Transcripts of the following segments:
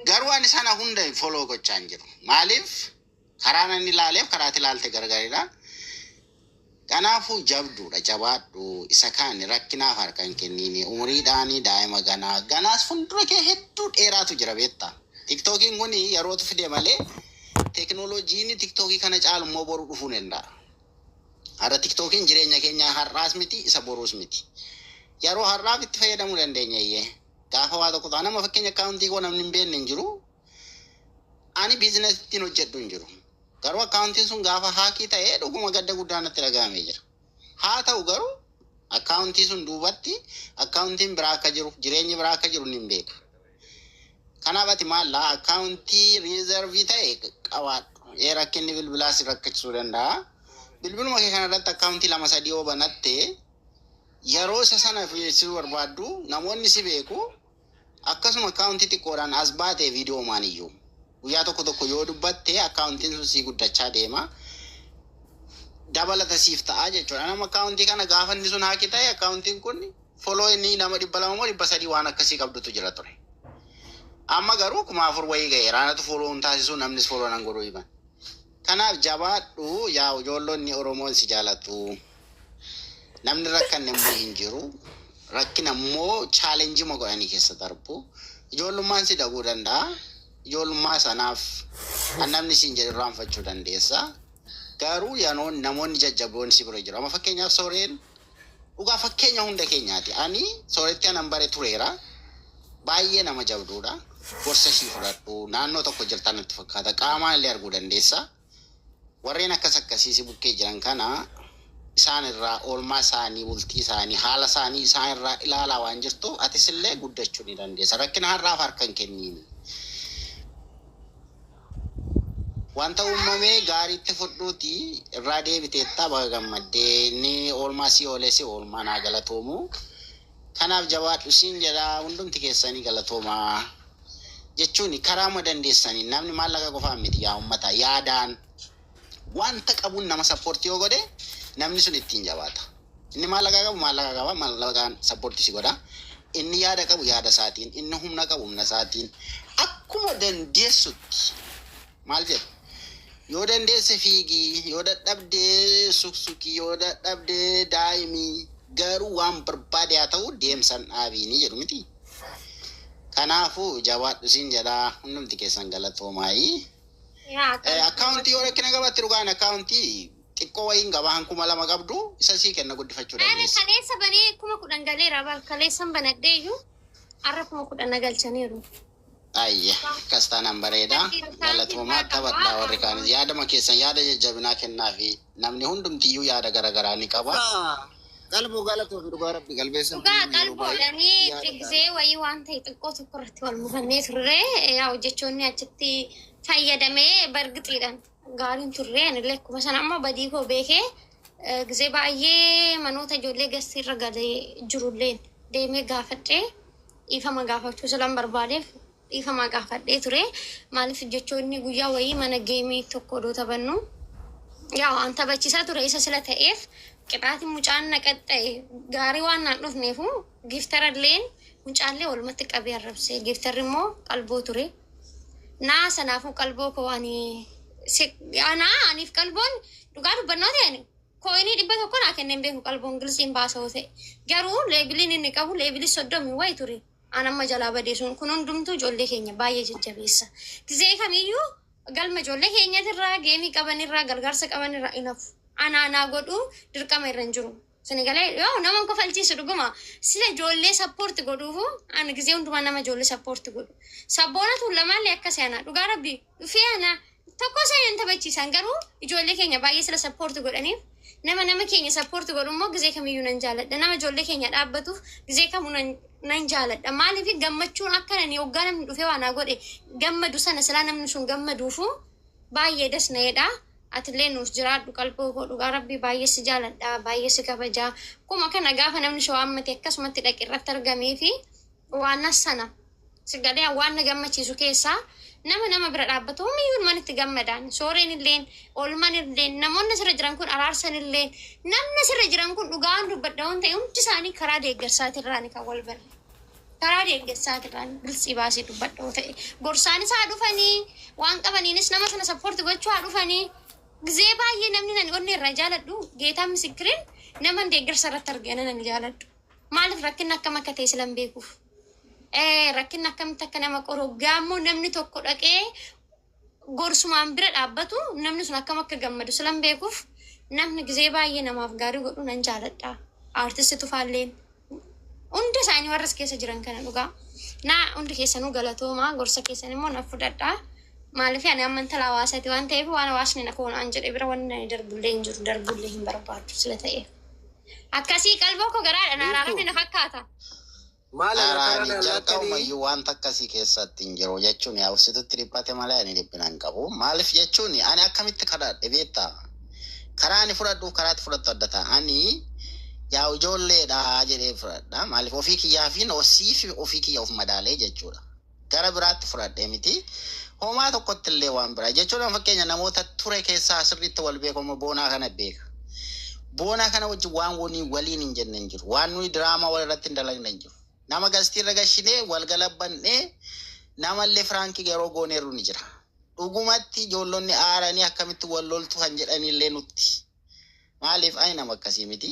Garuu ani sana hunda follow gochaa hin jiru. Maaliif karaa nan ilaaleef karaatti ilaalte gargaridha. Kanaafuu jabduudha, jabaadhu. Isa kaan rakkinaaf harka hin kenniini. Umuriidhaanii daa'ima ganaa ganaas fuuldura kee hedduu dheeraatu jira beektaa. TikTokiin kun yerootu fide malee teekinooloojiin TikTokii kana caalu immoo boru dhufuu danda'a. Har'a TikTokiin jireenya keenya har'aas miti, isa boruus miti. Yeroo har'aaf itti fayyadamuu dandeenya iyyee. Gaafa waa tokko ta'a, nama fakkeenya akkaawuntii koo namni hin beekne hin jiru. Ani business ittiin hojjedhu hin jiru. Garuu akkaawuntiin sun gaafa hack ta'ee dhuguma gadda guddaa natti dhaga'amee jira. Haa ta'u garuu akkaawuntii sun duubatti akkaawuntiin biraa akka jiru, jireenyi biraa akka jiru ni hin beeka. Kanaaf ati maallaa akkaawuntii reserve ta'e qabaadhu. Ee, rakkinni bilbilaa si rakkisuu danda'a. Bilbiluma kee kanarratti akkaawuntii lama sadii yoo banatte, yeroo isa sana si barbaaddu namoonni si beeku. Akkasuma akkaawuntii xiqqoodhaan as baatee viidiyoo maan iyyuu guyyaa tokko tokko yoo dubbatte, akkaawuntiin sun sii guddachaa deema. Dabalata siif ta'a jechuudha. Nama akkaawuntii kana gaafa inni sun hack ta'e, akkaawuntiin kun follow inni nama 200 moo 300 waan akkasii qabdutu jira ture. Amma garuu 4000 wayii ga'eera. Anatu follow hin taasisu, namnis follow nan godhuu himan. Kanaaf jabaadhu yaa ijoollonni Oromoon si jaalatu. Namni rakkanne immoo hin jiru. Rakkina immoo challenge godhanii keessa darbu. Ijoollummaan si daguu danda'a. Ijoollummaa sanaaf kan namni siin jedhu irraanfachuu dandeessa. Garuu yeroo namoonni jajjaboon si bira jiru. Amma fakkeenyaaf Sooreen dhugaa fakkeenya hunda keenyaati. Ani Sooretti anan bare tureera. Baay'ee nama jabduudha. Gorsa ishii fudhadhu. Naannoo tokko jirtan natti fakkaata. Qaamaan illee arguu dandeessa. Warreen akkas akkasii si bukkee jiran kana isaan irraa oolmaa isaanii, bultii isaanii, haala isaanii isaan irraa ilaalaa waan jirtuuf atis illee guddachuu ni dandeessa. Rakkina har'aaf harka hin kenniini. Wanta uumamee gaariitti fudhuuti irraa deebiteetta, baga gammaddee. Inni oolmaa si oolee si oolmaa naa galatoomu. Kanaaf jabaadhu siin jedha, hundumti keessanii galatoomaa. Jechuun karaa dandeessanii namni maallaqa qofaan miti yaa uummata, yaadaan wanta qabuun nama support yoo godhe namni sun ittiin jabaata. Inni maallaqa qabu maallaqa qaba, maallaqaan support si godha. Inni yaada qabu yaada isaatiin, inni humna qabu humna isaatiin, akkuma dandeessutti maal jedhu, yoo dandeesse fiigii, yoo dadhabdee suksukii, yoo dadhabdee daa'imii, garuu waan barbaade haa ta'u deemsan dhaabiinii jedhu miti. Kanaafuu jabaadhu siin jedha, hundumti keessan galatoomaayii. Akkaawuntii yoo rakkina qabatte, dhugaan akkaawuntii xiqqoo wayiin qaba, han 2000 qabdu isa sii kenna, guddifachuu Ani dandeessa. Kaleessa banee 10,000 galeera bar, kaleessan banadhee iyyuu har'a 10,000 na galchaniiru. Ayya, akkas taanaan bareeda. Galatoomaa, taphadhaa. Warri kaanis yaadama keessan yaada jajjabinaa kennaa fi namni hundumtiyyuu yaada garaagaraa ni qaba. Qalboo, galatoofi, dhugaa rabbi qalbeessan. Dhugaa qalboodhanii xiqqisee wayii waan ta'e xiqqoo tokko irratti wal mufannee turre, yaa jechoonni achitti fayyadamee bargixiidhaan gaariin turre. Anillee akkuma sana ammoo badii koo beekee gisee baay'ee manoota ijoollee gastii irra galee jirullee deemee gaafadhee dhiifama gaafachuu silan barbaadeef dhiifama gaafadhee ture. Maaliif jechoonni guyyaa wayii mana game tokko odoo taphannu, yaa waan taphachiisaa ture isa sila ta'eef, qixaatiin mucaan na qaxxa'e gaarii waan naan dhufneefu giftaralleen mucaallee walumatti qabee arrabse. Giftarri immoo Qalboo ture. Naa sanaafuu Qalboo koo ani anaa aniif Qalboon dhugaa dubbannoo ta'e coin 100 naa kenneen beeku. Qalboon gilsiin baasoo ta'e garuu leveliin inni qabu level 30 wayi ture. An amma jalaa badee sun kun hundumtuu ijoollee keenya baay'ee jajjabeessa. Gizee kamiyyuu galma ijoollee keenyatirraa, game qabanirraa, gargaarsa qabanirraa hin hafu. Anaa naa godhuu dirqama irra hin jiru. Sini galee yoo nama hin kofalchiisu, dhuguma sila ijoollee support godhuufu ani gizee hundumaa nama ijoollee support godhu. Sabboona tuulamaallee akkasii ana dhugaa rabbi dhufee ana tokko isaan hin taphachiisan, garuu ijoollee keenya baay'ee sila support godhaniif nama nama keenya support godhu immoo gizee kamiyyuu nan jaaladha. Nama ijoollee keenya dhaabbatuuf gizee kamuu nan jaaladha. Maaliif gammachuun akka nani hoggaa namni dhufee waa naa godhe gammadu sana silaa namni sun gammaduufu baay'ee das na'edha. Atillee nuuf jiraadhu, Qalboo koo, dhugaa rabbii baay'ee si jaaladha, baay'ee si kabajaa. Akkuma kana gaafa namni si waammate akkasumatti dhaqi irratti argamee fi waan sana si galee waan na gammachiisu keessaa nama nama bira dhaabbatu homiyyuu ilmaan itti gammadaan, Sooreen illeen, Oolmaan illeen, namoonni asirra jiran kun, Araarsan illeen, namni asirra jiran kun, dhugaan dubbadha waan ta'e, hundi isaanii karaa deeggarsaatirraani kan wal bare. Karaa deeggarsaatirraan biltsii baasee dubbadha yoo ta'e. Gorsaanis haa dhufanii, waan qabaniinis nama sana support gochuu haa dhufanii. Gizee baay'ee namni nani onnee irraa jaaladhu Geetaan Misikirin naman deeggarsa irratti argee nan jaaladhu. Maaliif rakkinni akkam akka ta'e silan beekuuf. Rakkinni akkamitti akka nama qoru gaammoo namni tokko dhaqee gorsumaan bira dhaabbatu namni sun akkam akka gammadu silan beekuuf namni gizee baay'ee namaaf gaarii godhu nan jaaladha. Aartisti Tufaalleen hunda isaanii warra as keessa jiran kana dhugaa. Naa hundi keessanuu galatoomaa, gorsa keessan immoo na fudhadhaa. Maaliif ani amma intala hawaasaati waan ta'eef waan hawaasni na koonaan jedhe bira wanni ani darbullee hin jiru, darbullee hin barbaadu sila ta'eef. Akkasii qalboo koo garaadha na araarame na fakkaata. Maali Araani karaan laattanii jalqabumayyuu wanta akkasii keessatti hin jiru jechuun yaa obsitutti dhiphate malee ani dhiphina hin qabu. Maaliif jechuun ani akkamitti kadhadhe beektaa? Karaa ani fudhadhuuf karaatti fudhattu adda ta'a. Ani yaa ijoolleedha jedhee fudhadha. Maaliif ofii kiyyaa fi siif ofii kiyya of madaalee jechuudha. Gara biraatti fudhadhee miti. Homaa tokkotti illee waan biraa jechuudha. Fakkeenya namoota ture keessaa sirriitti wal beekamu Boonaa kana beeka. Boonaa kana wajjin waan waliin hin jenne hin jiru. Waan nuyi diraamaa wal irratti hin dalagne hin jiru. Nama gastiirra gashinee wal galabbannee namallee firaankii yeroo gooneerru ni jira. Dhugumatti ijoollonni aaranii akkamitti wal loltu kan jedhanillee nutti. Maaliif ani nama akkasii miti.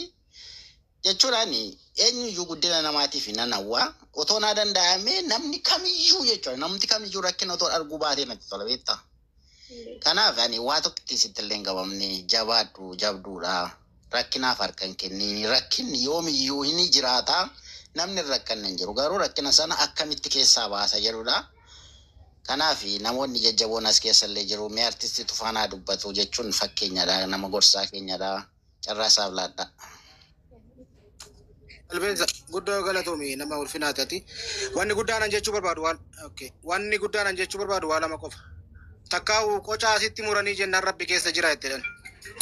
Jechuun ani eenyuyyuu guddina namaatiif nan hawwa. Otoo naa danda'ame namni kamiyyuu jechuudha. Namni kamiyyuu rakkina otoo arguu baatee natti tola beektaa. Kanaaf ani waa tokkotti sitti illee hin qabamne, jabaadhu, jabduudha. Rakkinaaf harka hin kenniin. Rakkinni yoomiyyuu hin jiraata. Namni hin rakkanne hin jiru. Garuu rakkina sana akkamitti keessaa baasa jedhudha. Kanaaf namoonni jajjaboon as keessa illee jiru. Mee artistii Tufaanaa dubbatu jechuun fakkeenyadha. Nama gorsaa keenyadha. Carraa isaaf laadha. Qalbeessa guddoo galatoomi, nama ulfinaa taati. Wanni guddaan an jechuu barbaadu waan okay. Wanni guddaan an jechuu barbaadu waa lama qofa. Takkaa'u qocaa asitti muranii jennaan rabbi keessa jira jettedhan.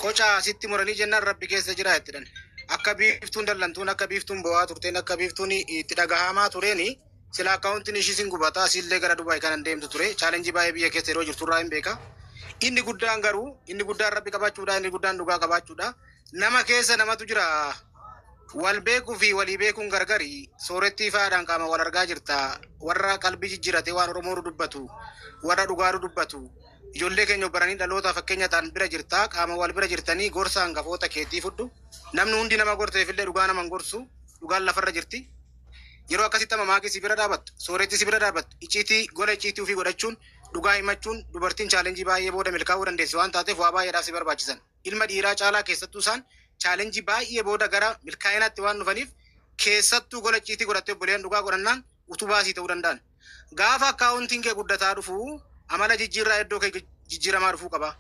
Qocaa asitti muranii jennaan rabbi keessa jira jettedhan. Akka biiftuun dallantuun, akka biiftuun bo'aa turteen, akka biiftuun itti dhagahamaa tureeni sila akkaawuntiin ishii sin gubataa asiillee gara Dubaay kanan deemtu ture. Challenge baay'ee biyya keessa yeroo jirtu irraa hin beeka. Inni guddaan garuu inni guddaan rabbi qabaachuudha, inni guddaan dhugaa qabaachuudha. Nama keessa namatu jira. Wal beekuu fi walii beekuun gargari. Soorettii faadhaan qaama wal argaa jirta. Warra qalbii jijjiirate waan Oromoo dubbatu, warra dhugaadhu dubbatu. Ijoollee keenya baranii dhaloota fakkeenya ta'an bira jirta. Qaama wal bira jirtanii gorsa hangafoota keetii fudhu. Namni hundi nama gorteefillee dhugaa nama hin gorsu. Dhugaan lafarra jirti. Yeroo akkasitti amma maakii si bira dhaabattu, sooretti si bira dhaabattu, icciitii gola icciitii ofii godhachuun, dhugaa himachuun, dubartiin challenge baay'ee booda milkaa'uu dandeessi waan taateef waa baay'eedhaaf si barbaachisan. Ilma dhiiraa caalaa keessattuu isaan challenge baay'ee booda gara milkaa'inaatti waan dhufaniif keessattuu gola icciitii godhattee obboleeyyan dhugaa godhannaan utubaa sii ta'uu danda'an. Gaafa akkaawuntiin kee guddataa dhufu amala jijjiirraa iddoo kee jijjiiramaa dhufuu qaba.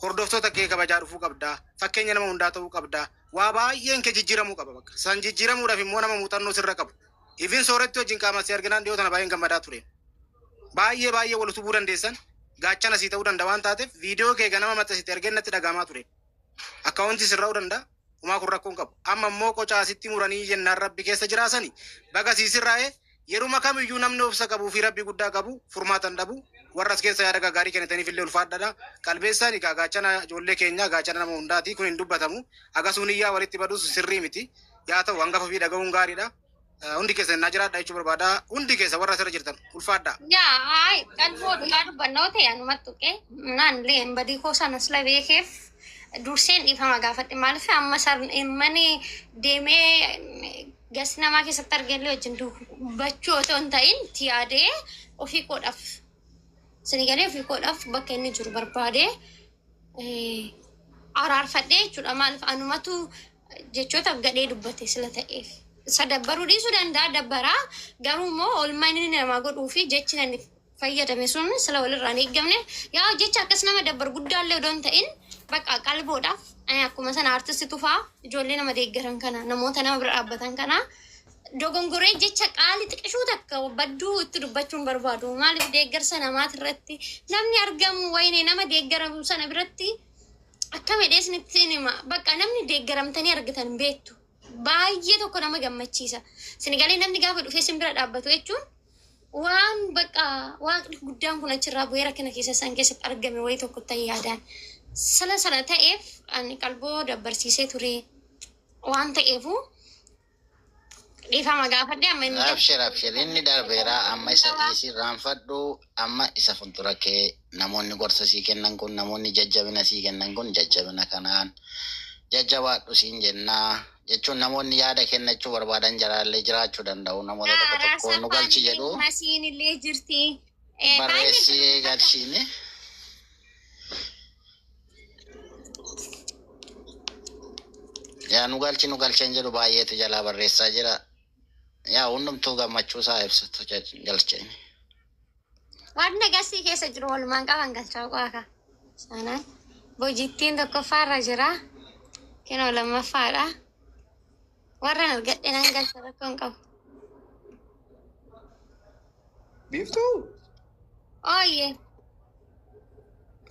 Hordoftoota kee kabajaa dhufuu qabda. Fakkeenya nama hundaa ta'uu qabda. Waa baay'een kee jijjiiramuu qaba bakka. San jijjiiramuudhaaf immoo nama muuxannoo sirra qabu. Ifin sooretti wajjin qaama si arginaan dhiyoo tana baay'een gammadaa ture. Baay'ee baay'ee wal utubuu dandeessan. Gaachana sii ta'uu danda'a waan taateef viidiyoo kee ganama maxxansite argeen natti dhagahamaa ture. Akkaawuntii sirraa'uu danda'a. Homaa kun rakkoon qabu. Amma immoo qocaa asitti muranii jennaan rabbi keessa jiraasani baga sii sirraa'ee. Yeruma kamiyyuu namni obsa qabuu fi rabbi guddaa qabu furmaatan dhabu. Warra as keessa yaada gaggaarii kennitaniif illee ulfaadhaadha. Qalbeessaan egaa gaachana ijoollee keenyaa, gaachana nama hundaati. Kun hin dubbatamu. Agasuun iyyaa walitti badus sirrii miti. Yaa ta'u, hangafa fi dhaga'uun gaariidha. Hundi keessa innaa jiraadha jechuu barbaada. Hundi keessa warra asirra jirtan ulfaadha. Yaa ay qalboo, dhugaa dubbannoo ta'e anumatti tuqee naan illee badii koo sana sila beekeef durseen dhiifama gaafadhe. Maaliif amma mani deemee gasti namaa keessatti argeellee wajjin dubbachuu otoo hin ta'in itti yaadee ofii koodhaaf sinigalee ofii koodhaaf bakka inni jiru barbaadee araarfadhee jechuudha. Maaliif anumatu jechoota gadhee dubbate sila ta'eef. Isa dabbaruu dhiisuu danda'a, dabbaraa garuu immoo oolmaa inni namaa godhuu fi jechi nani fayyadame sun sila walirraa hin eeggamne. Yaa jecha akkas nama dabbar guddaallee odoo hin ta'in bakka qalboodhaaf ani akkuma sana artisti Tufaa, ijoollee nama deeggaran kana, namoota nama bira dhaabbatan kana dogongoree jecha qaali xiqishuu takka badduu itti dubbachuun barbaadu. Maaliif deeggarsa namaati irratti namni argamu wayine nama deeggaramu sana biratti akka medhee isinitti hima. Bakka namni deeggaramtanii argitan beektu baay'ee tokko nama gammachiisa. Sinigalee namni gaafa dhufee sin bira dhaabbatu jechuun waan bakka waaqni guddaan kun achirraa bu'ee rakkina keessa isaan keessatti argame wayii tokko ta'e yaadaan. Sila sana ta'eef ani qalboo dabbarsiisee ture waan ta'eefu. Dhiifama gaafadhe amma inni Abshir abshir, inni darbeera. Amma isa dhiisii, raanfadhu. Amma isa fuuldura kee namoonni gorsa sii kennan kun, namoonni jajjabina sii kennan kun, jajjabina kanaan jajjabaadhu siin jennaa. Jechuun namoonni yaada kennachuu barbaadan jaraallee jiraachuu danda'u. Namoota tokko tokko nu galchi jedhu. Masiin illee jirti. Barreessii galchiini. Yaa nu galchi, nu galchan jedhu baay'eetu jalaa barreessaa jira. Yaa hundumtuu gammachuu isaa ibsatu galcheen. Waan nagasii keessa jiru walumaan qaban galchaa qo'aka. Sanaan bojittiin tokkoffaarra jira. Kinoo lammaffaadha. Warran argadhe nan galcha, rakkoo hin qabu. Biiftuu. Ooyye.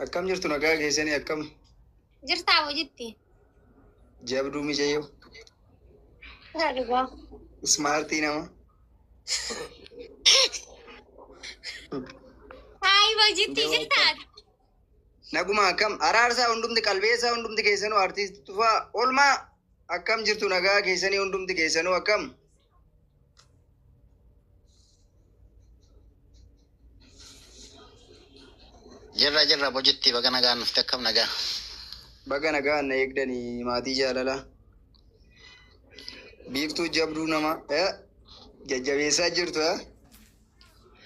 Akkam jirtu? Nagaa keessanii? Akkam? Jirtaa bojitti? Jabduu mijayyoo. Jira dhugaa. Smartii nama. Haayi bojitti, jirtaa? Naguma, akkam? Araarsaa, hundumti qalbeessaa, hundumti keessanuu, artiistii Tufaa, oolmaa, akkam jirtu? Nagaa keessanii? Hundumti keessanuu akkam? Jirra jirra bojitti, baga nagaan dhufte. Akkam, nagaa? Baga nagaan na eegdanii, maatii jaalalaa. Biiftuu jabduu nama jajjabeessaa jirtu.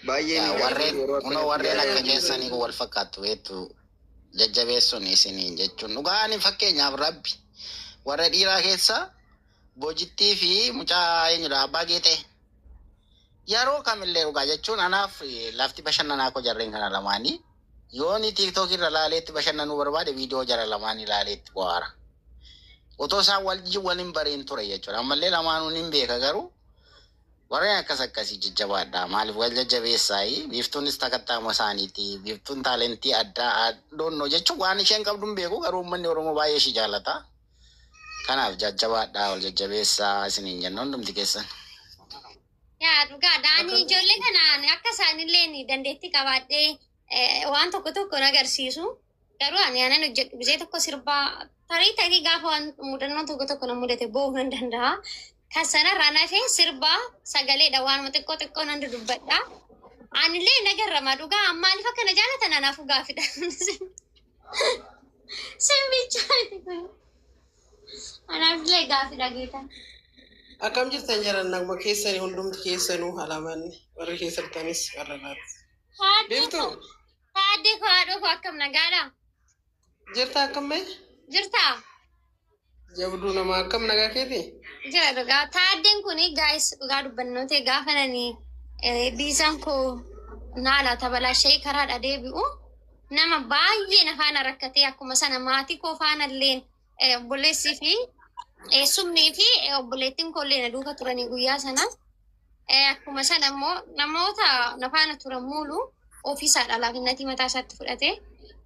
Baay'ee Yaa miidhagduu warreen yeroo kunoo akkanatti warreen akka yaadatu. keessanii kun wal fakkaattu beektu, jajjabeessuun isiniin jechuun dhugaani. Fakkeenyaaf rabbi warra dhiiraa keessa bojittii fi mucaa eenyudha, abbaa geexee, yeroo kamillee dhugaa jechuun anaaf lafti bashannanaa koo jarreen kana lamaanii. Yooni TikTok irra laaleetti bashannanuu barbaade, viidiyoo jara lamaanii laaleetti bohaara. Otoo isaan wal waliin bariin ture jechuudha. Ammallee lamaanuu nin beeka, garuu warreen akkas akkasii jajjabaadha. Maaliif wal jajjabeessaayi? Biiftuunis takattaama isaaniiti. Biiftuun talentii addaa doonnoo jechuun waan isheen qabdu hin beeku, garuu uummanni Oromoo baay'ee ishii jaallata. Kanaaf jajjabaadha, wal jajjabeessaa isiniin jenna hundumti keessan. Yaa dhugaadha. Ani ijoollee kanaan akka isaanillee dandeettii qabaadhee waan tokko tokko na agarsiisu. Garuu ani anan hojjedhu gisee tokko sirbaa, tarii tarii gaafa waan mudannoo tokko tokko na mudate boo'uu nan danda'a. Kan sanarraa nafee sirbaa sagaleedha, waanuma xiqqoo xiqqoo nan dudubbadha. Anillee nagarrama dhugaa, maaliif akka na jaalatan anaafuu gaafidha. Simbichaa miti kun. Anaafillee gaafidha geeta. Akkam jirtan jaran? Naguma keessanii? Hundumti keessanuu halamanni warri keessartanis warra laati. Taaddee Biiftuu. koo, taaddee koo, haadhoo koo, akkam, nagaadha? Jirta, akkam mee? Jirtaa? Jabduu namaa, akkam, nagaa keeti? Jira dhugaa. Taaddeen kun guys, dhugaa dubbannoo ta'e gaafa nani biizaan koo naala tabalaashee karaadha deebi'u nama baay'ee na faana rakkatee, akkuma sana maatii koo faana illeen obboleessii fi eessumnii fi obboleettiin koo illee na duuka turanii guyyaa sana. Akkuma sana immoo namoota na faana turan muulu ofiisaadha laafinnatii mataa isaatti fudhate.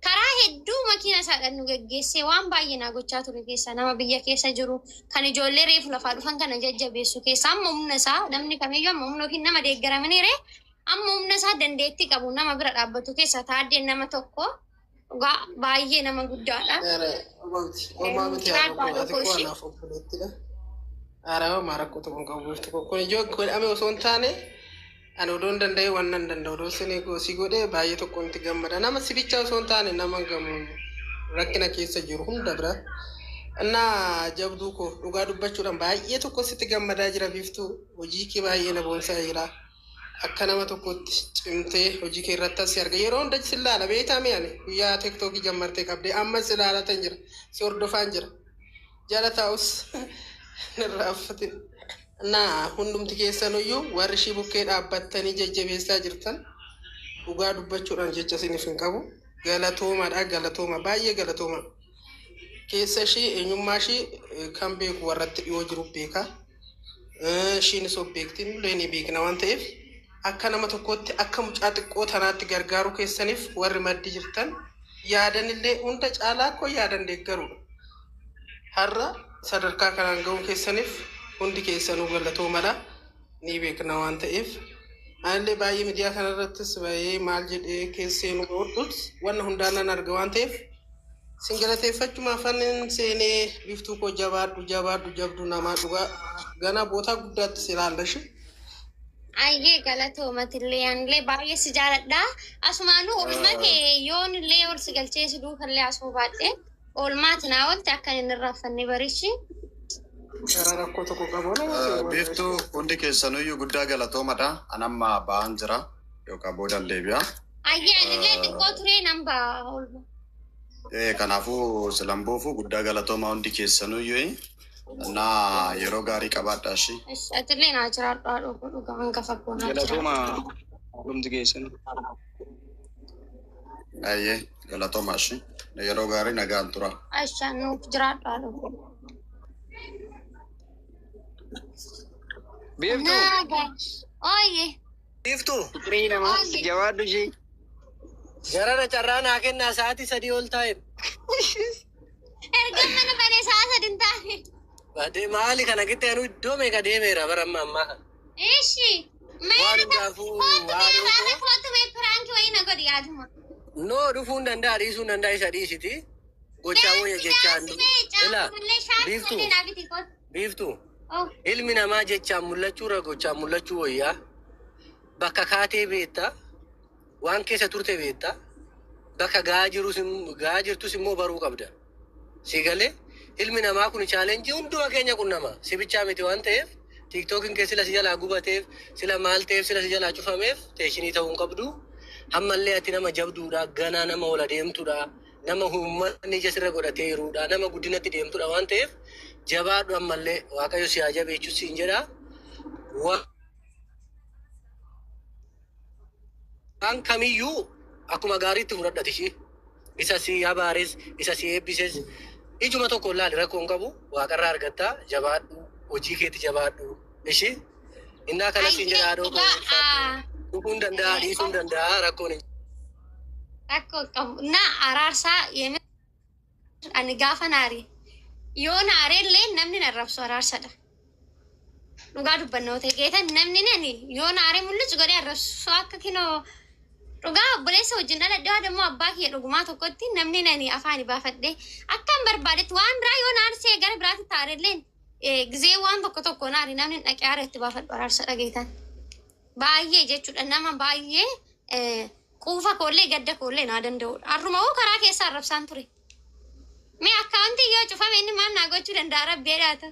Karaa hedduu makiina isaadhaan nu geggeessee waan baay'ee naa gochaa ture keessaa nama biyya keessa jiru kan ijoollee reefu lafaa dhufan kana jajjabeessu keessaa amma humna isaa, namni kamiyyuu amma humna yookiin nama deeggaramaniire, amma humna isaa dandeettii qabu nama bira dhaabbatu keessaa taaddeen nama tokko. Dhugaa baay'ee nama guddaadha. Homaa miti, Jiraadhaa ati tokko koo ishee. anaaf obboleettidha. Haaraa homaa rakkoo tokko hin qabu biiftu. Kun ijoo godhame osoo hin taane, ani odoo hin danda'e waan nan danda'u odoo isin si godhe baay'ee tokko itti gammada. Nama si bichaa osoo hin taane, nama gamu rakkina keessa jiru hunda bira. Innaa jabduu koo, dhugaa dubbachuudhaan baay'ee tokko sitti gammadaa jira biiftuu. Hojii kee baay'ee na boonsaa jira. Akka nama tokkotti cimtee hojii kee irratti as si arga. Yeroo hunda si ilaala beektaa mi? Ani guyyaa TikTokii jammartee qabdee amma si ilaalatan jira. Si hordofaan jira. Jala taa'us irraa uffatin. Naa hundumti keessanuyyuu warri ishii bukkee dhaabbattanii jajjabeessaa jirtan, dhugaa dubbachuudhaan jecha isiniif hin qabu. Galatoomaadha, galatooma, baay'ee galatooma. Keessa ishii, eenyummaa ishii kan beeku warratti dhiyoo jiru beeka. Ishiinis of beekti, nullee ni beekna waan ta'eef, akka nama tokkootti akka mucaa xiqqoo tanaatti gargaaruu keessaniif warri maddi jirtan yaadanillee hunda caalaa akkoo yaadan deeggaruudha. Har'a sadarkaa kanaan ga'uu keessaniif hundi keessanuu galatoomadha. Ni beekna waan ta'eef. Anillee baay'ee miidiyaa kanarrattis baay'ee maal jedhee keessee nu godhus wanna hundaan nan arga waan ta'eef Sin galateeffachuma afaaniin seenee Biiftuu koo jabaadhu jabaadhu jabduu namaa dhugaa ganaa bootaa guddaatti si ilaalla ishee. Ayyee galatoomatillee anillee baay'ee si jaaladha. Asumaanuu oolmaa kee yoon illee ol si galchee si duukallee asuu baadhe oolmaati naa oolte akka inni irraanfanne barichi. Karaa rakkoo tokko qabu. Biiftuu hundi keessaniyyuu guddaa galatoomadha. An amma ba'aan jira yookaan boodan deebi'a. Ayyee anillee xiqqoo turee nan ba'a oolma. Kanaafuu silamboofuu guddaa galatoomaa hundi keessanuyyuu na yeroo gaarii qabaadhaa ishee. Atillee naa jiraadhu haadha koo dhugaa hangafa koo naa jiraadhu. Galatooma hundumti keessan. Ayyee galatoomaa ishee yeroo gaarii nagaan tura. Aisha nuuf jiraadhu haadha koo. Biiftuu. Nagaa. Ooyye. Biiftuu. Fikirii namaa jabaadhu ishee. Jarana carraa naa kennaa sa'aatii 3 ol taa'e. Erga mana banee sa'a 3 hin taane. Baatee maali kana gitti anuu iddoo meeqa deemeera bara amma ammaa kana. Ishi. Waan Mee hundaafuu kootu mee waan raasa kootu mee piraanki wayii na godhi yaaduma. Noo dhufuu hin danda'a dhiisuu hin danda'a isa dhiisiti. Gochaa wayya Daansi jechaan. daansi mee Ilaa caafumallee shaafii Biiftuu mallee naa biti kootu. Biiftuu Oh. ilmi namaa jechaan mul'achuurra gochaan mul'achuu wayyaa. Bakka kaatee beektaa waan keessa turte beektaa bakka gahaa jirus gahaa jirtus immoo baruu qabda. Si galee ilmi namaa kun challenge hunduma keenya qunnama. Si bichaa miti waan ta'eef TikTokiin kee sila si jalaa gubateef sila maal ta'eef sila si jalaa cufameef tension ta'uu hin qabdu. Ammallee ati nama jabduudha ganaa nama ol adeemtuudha nama uummanni ija sirra godhatee jiruudha nama guddinatti deemtuudha waan ta'eef jabaadhu ammallee Waaqayyo si haa jabeechu siin jedha. Waan kamiyyuu akkuma gaariitti fudhadhati ishee. Isa si abaares isa si eebbises ijuma tokko ilaali rakkoo hin qabu waaqarraa argattaa jabaadhu hojii keetti jabaadhu ishee. Innaa kana siin jedha Ayyee haadhoo koo dhugaa ulfaadhu. Dhufuu hin danda'a dhiisuu hin danda'a rakkoon hin rakkoo qabu. Na araarsaa yeemee ani gaafa naari yoo naarellee namni na arrabsu araarsadha. Dhugaa dubbannoo ta'e geetan namni nani yoo naaree mul'isu godhee arrabsu akka kinoo dhugaa obboleessa wajjin dhaladhe waa dammoo abbaa kiyya dhugumaa tokkotti namni nani afaani baafadhe akkan barbaadetti waan biraa yoo naarsee gara biraatti taarelleen gizee waan tokko tokko naari namni dhaqee aara itti baafadhu araarsadha geetan. Baay'ee jechuudha nama baay'ee quufa koollee gadda koollee naa danda'udha. Harruma hoo karaa keessaa arrabsaan ture. Mee akkaawuntii yoo cufame inni maal naa gochuu danda'a rabbi jedhaata.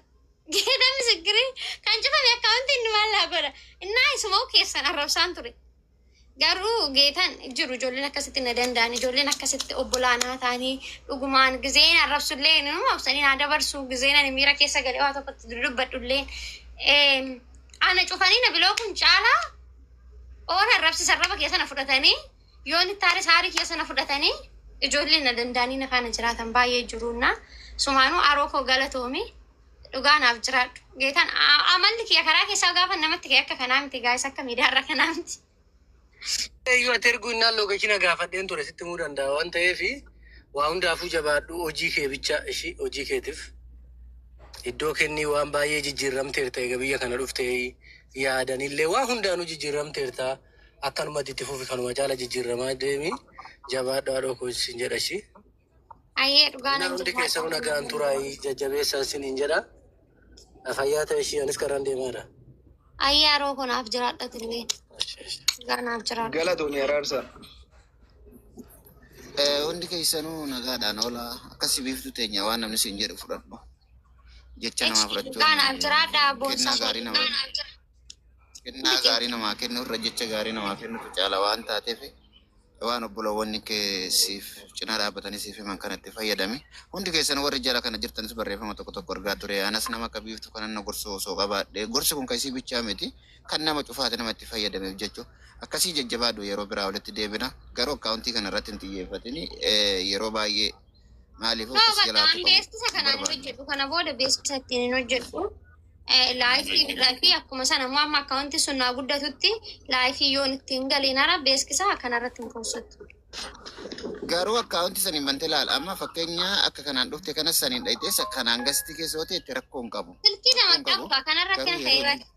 Geeta misikirii kan cufame akkaawuntii inni maal naa godha. Innaa isuma hoo keessan arrabsaan ture. Garuu geetan jiru ijoolleen akkasitti na danda'an ijoolleen akkasitti obbolaanaa ta'anii dhugumaan gizeen arrabsullee numa obsanii naa dabarsu gizeen ani miira keessa galee waa tokkotti dubbadhullee ana cufanii na biloo kun caalaa oon arrabsi arraba keessa na fudhatanii yoon itti aare saarii keessa na fudhatanii ijoolleen na danda'anii na faana jiraatan baay'ee jiruunna sumaanuu aroo koo galatoomi dhugaa naaf jiraadhu geetan amalli kiyya karaa keessaa gaafa namatti kee akka kanaa miti gaa'is akka miidiyaarra kanaa miti. Eeyyuu ati erguu innaan location gaafadheen ture sitti himuu danda'a waan ta'eef waa hundaafuu jabaadhu hojii kee bicha ishii hojii keetiif iddoo kennii waan baay'ee jijjiiramteerta egaa biyya kana dhuftee yaadanillee waa hundaanuu jijjiiramteerta akkanumatti itti fufi kanuma caala jijjiiramaa deemi jabaadhu haadhoo koo sin jedha ishii. Ayyee dhugaa Innaan nan hundi keessanuu nagaan turaayii jajjabeessaa siniin jedha. Fayyaa ta'e ishii anis karaan deemaadha. Ayyee aroo koo naaf jiraadhatillee dhugaa naaf jiraadhu. Galatoomi araarsaa. Hundi keessanuu nagaadhaan oola. Akkasii Biiftuu teenya waan namni siin jedhu fudhadhu. Jecha namaa fudhachuun Dhugaa naaf jiraadha boonsaa kennaa gaarii namaa kennaa gaarii namaa kennu irra jecha gaarii namaa kennutu caala waan taateef waan obboloowwan kee siif cinaa dhaabbatanii siif himan kanatti fayyadami. Hundi keessan warri jala kana jirtanis barreeffama tokko tokko argaa ture. Anas nama akka Biiftuu kanan na gorsu osoo qabaadhe. Gorsi kun kan isii bichaa miti kan nama cufaate nama itti fayyadameef jechuudha. Akkasii jajjabaadhu yeroo biraa walitti deebina. Garuu akkaawuntii kana irratti hin xiyyeeffatini yeroo baay'ee maaliif No, akkas bakka jalaa an tuqamu beeksisa hin kanaan hin barbaanne. hojjedhu. Kana booda beeksisa ittiin hin hojjedhu. Live fi akkuma sana immoo amma akkaawuntii sun naa guddatutti live yoon ittiin galiin ara beeksisa kanarratti hin poostatu. Garuu akkaawuntii saniin bantee ilaala. Amma fakkeenya akka kanaan dhufte kanas saniin dhayitees kanaan gasti keessa yoo ta'e rakkoo hin qabu. Silkii nama Rakkoo hin qabu. qabu kanarra Garuu kan yeroo ta'e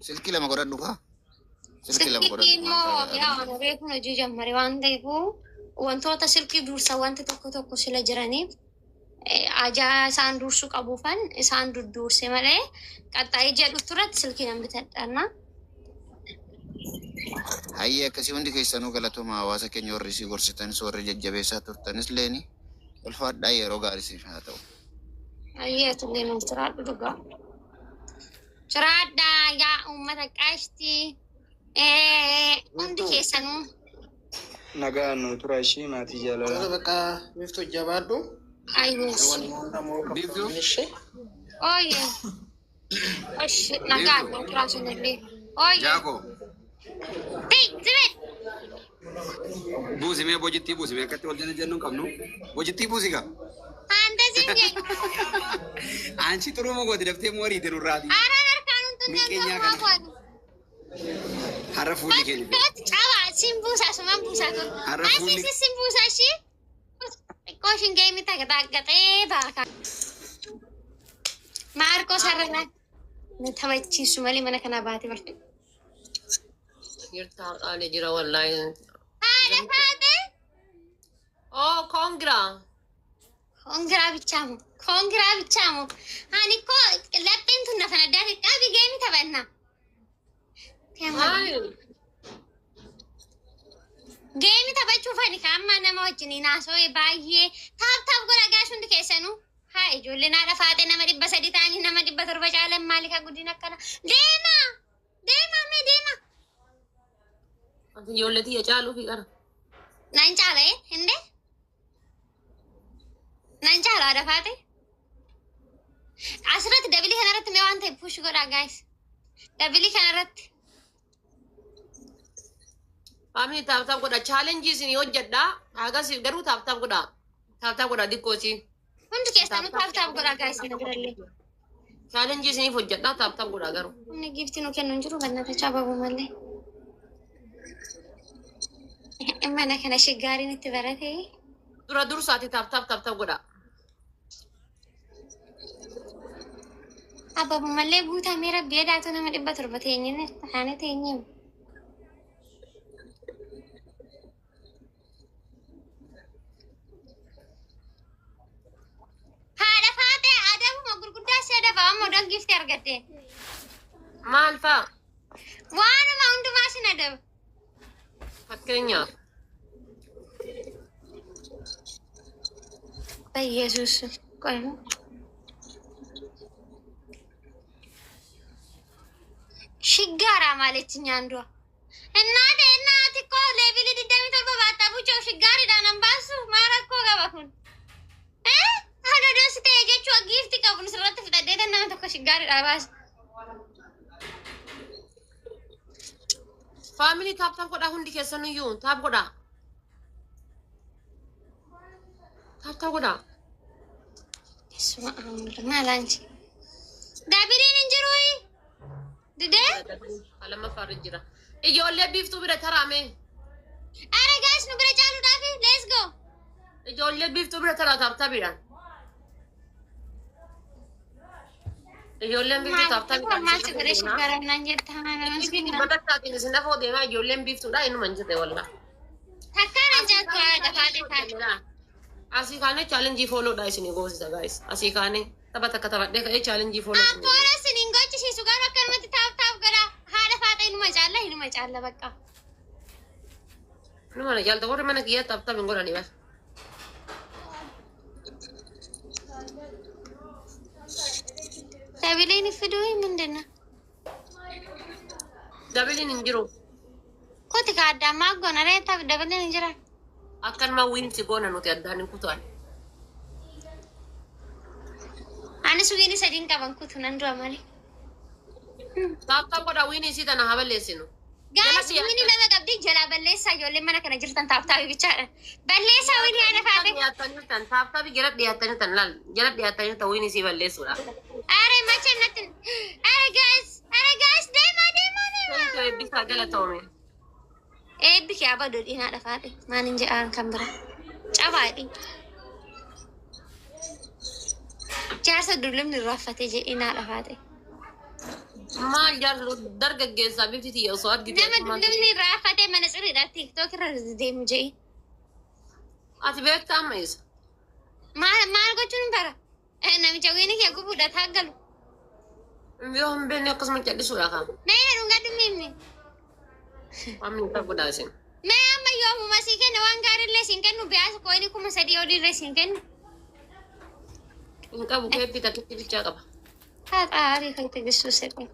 silkii lama godhadhu kaa. Silkii lama Silkii godhadhu. immoo yaa ana beekuun hojii jammare waan ta'eef Wantoota silkii dursa wanti tokko tokko sila jiraniif ajaa isaan dursuu qabuufan isaan dudduurse malee qaxxaa'ee ji'a dhuftu irratti silkii nan bitadha. Hayyee, akkasii hundi keessanuu galatooma. Hawaasa keenya warri isii gorsitanis, warri jajjabeessaa turtanis leeni ulfaadhaa, yeroo gaarii siif haa ta'u. Hayyee, tullee nuuf jiraadhu dhugaa. Jiraadhaa yaa uummata qashtii. Hundi keessanuu. Nagaa nu tura ishii maatii jaalala. Tola, bakka Biiftuu jabaadhu. Ayyuus. Wanni hundamoo Biiftuu? ishee. Ooyye. Oshi, nagaa nu turaa sunillee. Ooyye. Jaako. Tii, zibet. Buusimee bojittii buusimee akkatti wal jala jennu hin qabnu. Bojittii buusi gaa. Ante siin jedhu. Anchi xuruma gooti daftee moo ariite nurraati. Haaraan harkaan hunduun Miqqeenyaa danda'u kana. maa Har'a fuulli keenya. Caba, siin buusaa, sumaan buusaa ture. Har'a Asii fuulli siin buusaa ishii. Xiqqoo ishiin geemii taqaxaaqaxee baaka. Maarqos har'a na taphachiisu malee mana kanaa baatee barte. Jirta qaali jira wallahi. Haadha faate. Oh, congra. Congra bichaamu. Congra bichaamu. Ani ko lapheen tun na fanaddaate qabi geemii taphanna. Maali? Geemii taphachuuf ani amma nama wajjin haasawee baay'ee tap tap godha guys hundi keessanuu. Haa, ijoolleen haadha faatee nama 300 ta'anii nama 700 caalan maali ka guddina akkana. Deema! Deema mee deema! Ati ijoollee tiyya caaluu fi qara. Nan caala hindee? Nan caala haadha faatee? Asirratti double kanarratti mee waan ta'e push godhaa guys. Double kanarratti. Family, tap tap godha. Challenge isin hojjedha. Agarsiif garuu tap tap godha. Tap tap godha xiqqooti. Hundi keessanuu tap tap godhaa guys na birallee. Challenge isiniif hojjedha, tap tap godha garuu. Humni giiftii nu kennu hin jiru bannatachaa babu malee. Mana kana ishee gaariin itti barate. Dura dursaati tap tap tap tap godha. Ababu malee guutamee rabbi edaatu nama 700 teenyine taane teenyee. Haadha faatee, adabuma gurguddaa si adaba amma odoon giiftii argatte. Maal fa'a? Waanuma hundumaa sin adaba. Fakkeenyaaf. Yesuus. Qoy. Shiggaara maalichi nyaandua. እናቴ እናት እኮ level 27 baattaa buchoo shiggaariidhaan an baasu maa rakkoo qaba kun? Haadha dosi ta'e jechuun giifti qabu sirratti fudhadhee nama tokko shiggaariidhaa baasa. Family, tap tap godha hundi keessaniyyuu tap godha. Tap tap godha. Isuma maal anchi? Doubleiin hin jiru. Didee? Lammaffaarra jira. Ijoollee Biiftuu bira taraame. Ara guys, nu bira caaluudhaaf let's go. Ijoollee Biiftuu bira taraa tap tapiidhaan. Ijoolleen Biiftuu tap tapiidhaan. Maal si godhe shiggaaraan jetta? Batattaatiin isin lafoo deemaa ijoolleen Biiftuudha inuma hin jirre wallaa. Takkaan an caaltu haadha faatee taate. Asii kaanee challenge followdha isinii goosisa guys. Asii kaanee tapha takka taphadhee ka'ee challenge follow. Abboora isin hin gochisiisu garuu akkanumatti tap tap godha. Haadha faatee inuma caalla, inuma caalla bakka. Numa na jaalta warri mana kiyyaa tap tap hin godhani bas. Doubleiin fiduu ምንድን ነው? Doubleiin hin jiru. Kuti ka addaan goona ree doubleiin hin jiran. Akkanuma wiinsi goona nuti addaan hin kutaan. Anis wiini sadiin qaban kutu nan du'a malee. Tap tap godha, wiini isii tana haa balleessinu. Guys, wiini lama qabdi jalaa balleessaa. Ijoolleen mana kana jirtan tap tapii bichaadha. Balleessaa wiini haadha faatee. Dhiyaattanii jirtan tap tapii jala dhiyaattanii jirtan laal jala dhiyaattanii jirtan wiini isii balleessuudha. Are macheem natti. Are guys, are guys, deemaa deemaa deemaa. Eebbisaa galatoome. Eebbi kee abaduu dhiinaa dhafaadhe maan hin jedhaan kan bira. Cabaadhi. Jaarsa dullumni irraa jedhee dhafaadhe. Maal jaarsa dargaggeessaa bifti tiyya osoo argite. Nama dullumni irraa affatee mana ciriidha TikTok irra deemu jedhee. Ati beektaa amma isa. Maal maal gochuun bara? Namicha wiini kee gubuudha taaggalu. Yoo hin beekne akkasuma callisuudha kaa. Mee dhungadhu mimmi. Family tap godhaa isin. Mee amma yoomuma sii kenna waan gaariillee siin kennu biyaas kooyini 3000 oliillee siin kennu. Hin qabu keeppii takkitti bichaa qaba. Haxaarii kan teessuu sedhe.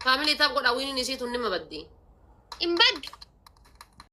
Family tap godhaa wiiniin isii tun nima baddi. Hin baddu.